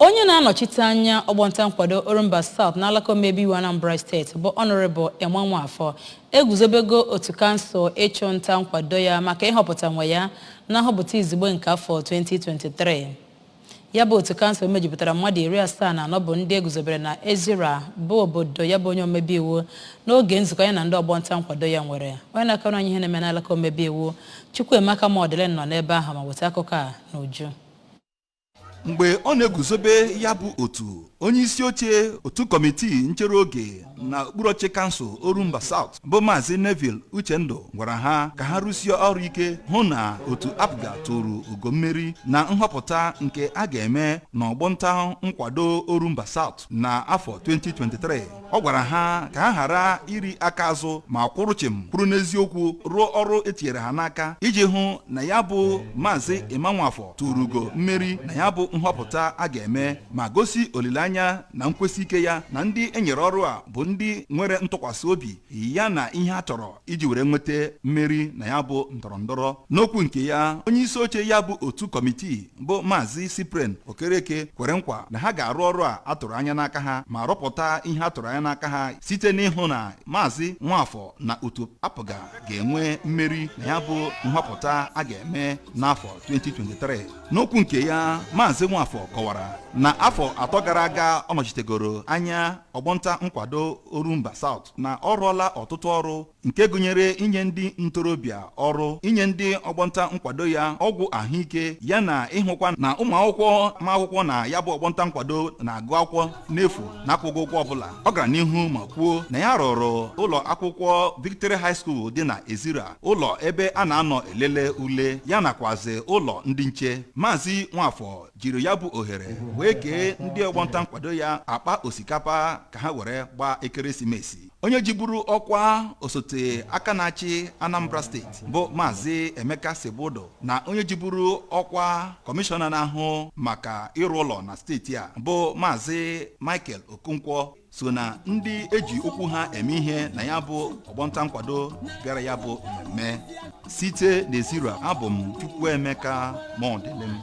Onye na-anọchite anya ọgbọnta nkwado Orumba South n'alaka omebe iwu Anambra Steeti bụ Honorable Emma Nwafọ eguzobego otu kansụl ịchụ nta nkwado ya maka ịhọpụta nwe ya na nhọpụta izugbe nke afọ 2023. Ya bụ otu kansụl mejupụtara mmadụ 74 bụ ndị eguzobere na Ezira, bụ obodo ya bụ onye omebe iwu, n'oge nzukọ ya na ndị ọgbọnta nkwado ya nwere. Onye na-akọrọ anyị ihe na-eme n'alaka omebe iwu, Chukwuemeka Mọdịle, nọ n'ebe ahụ ma weta akụkọ a n'uju. Mgbe ọ na-eguzobe ya bụ otu, onye isi oche otu kọmitii nchere oge na okpuru ọchịchị kansụl Orumba South bụ Maazị Neville Uchendụ gwara ha ka ha rụsie ọrụ ike hụ na otu APGA tụrụ ugo mmeri na nhọpụta nke a ga-eme n'ọgbọnta nkwado Orumba South na afọ 2023. Ọ gwara ha ka ha ghara iri aka azụ ma kwụrụ chịm, kwuru n'eziokwu, rụọ ọrụ etinyere ha n'aka iji hụ na ya bụ Maazị Emma Nwafọ tụrụ ugo mmeri na ya bụ nhọpụta a ga-eme, ma gosi olileanya na nkwesị ike ya na ndị enyere ọrụ a bụ ndị nwere ntụkwasị obi ya na ihe a chọrọ iji were nweta mmeri na ya bụ ndọrọndọrọ. N'okwu nke ya, onye isi oche ya bụ otu kọmitii bụ Maazị Cyprian Okereke kwere nkwa na ha ga-arụ ọrụ a atụrụ anya n'aka ha ma rụpụta ihe a tụrụ anya n'aka ha site n'ịhụ na Maazị Nwafọ na otu APGA ga-enwe mmeri na ya bụ nhọpụta a ga-eme n'afọ 2023. N'okwu nke ya, Maazị Nwafọ kọwara na afọ 3 gara aga ọ nọchitegoro anya ọgbọnta nkwado Orumba South na ọ rụọla ọtụtụ ọrụ nke gụnyere inye ndị ntorobịa ọrụ, inye ndị ọgbọnta nkwado ya ọgwụ ahụike, ya na ịhụkwa na ụmụ akwụkwọ ma akwụkwọ na ya bụ ọgbọnta nkwado na-agụ akwụkwọ n'efu na-akwụghị ụgwọ ọbụla. Ọ gara n'ihu ma kwuo na ya rụrụ ụlọ akwụkwọ Victory High School dị na Ezira, ụlọ ebe a na-anọ elele ule, ya nakwazi ụlọ ndị nche. Maazị Nwafọ jiri ya bụ ohere wee kee ndị ọgbọnta nkwado ya akpa osikapa ka ha were gbaa ekeresimesi. Onye jiburu ọkwa osote aka na-achị Anambra Steeti bụ Maazị Emeka Sibeudu na onye jiburu ọkwa kọmishọna na-ahụ maka ịrụ ụlọ na steeti a bụ Maazị Michael Okonkwo so na ndị eji okwu ha eme ihe na ya bụ ọgbọnta nkwado bịara ya bụ mmemme. Site n'Ezira, abụ m Chukwuemeka Mọdịlịm.